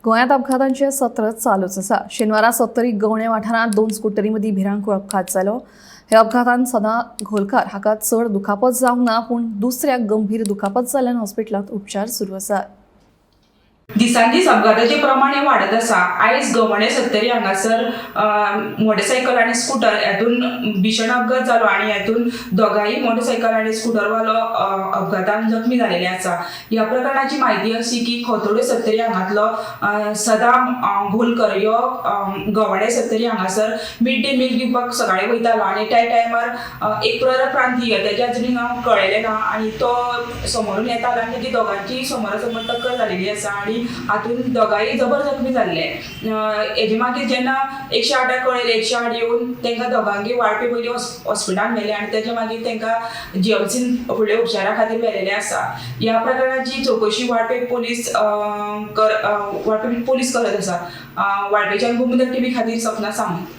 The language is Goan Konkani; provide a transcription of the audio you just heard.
गोंयांत अपघातांचे सत्र चालूच आसा. शेनवारा सत्तरी गवणे वाठारांत दोन स्कुटरी मदीं भिरांकूळ अपघात जालो. ह्या अपघातान सदा घोलकार हाका चड दुखापत जावंक ना, पूण दुसऱ्याक गंभीर दुखापत जाल्ल्यान हॉस्पिटलांत उपचार सुरू आसात. दिसान दीस अपघाताचे प्रमाण हें वाडत आसा. आयज गव्हाणे सत्तरी हांगासर मोटरसायकल आनी स्कुटर हातून भीशण अपघात जालो आनी हातून दोगांय मोटरसायकल आनी स्कुटरवालो अपघातान जखमी जालेले आसा. ह्या प्रकरणाची म्हायती अशी की खोतोडे सत्तरी हांगातलो सदाम घोलकर ह्यो गव्हाणे सत्तरी हांगासर मिड डे मील दिवपाक सकाळी वयतालो आनी त्या टायमार एक परप्रांतीय, तेजें अजुनूय नांव कळ्ळेलें ना, आनी तो समोरून येतालो आनी तेजी दोगांची समोरासमोर टक्कर जालेली आसा आनी हातून दोगांय जबर जखमी जाल्ले. हेजे मागीर जेन्ना 108 कळ्ळें, 108 येवन तांकां दोगांकय वाळपे पयलीं हॉस्पिटलान व्हेले आनी तेच्या मागीर तांकां जीएमसीन फुडल्या उपचारा खातीर व्हेलेलें आसा. ह्या प्रकरणाची चवकशी वाळपे पोलीस करत आसा. वाळपेच्यान गोमंतक टीव्ही खातीर सपना सावंत.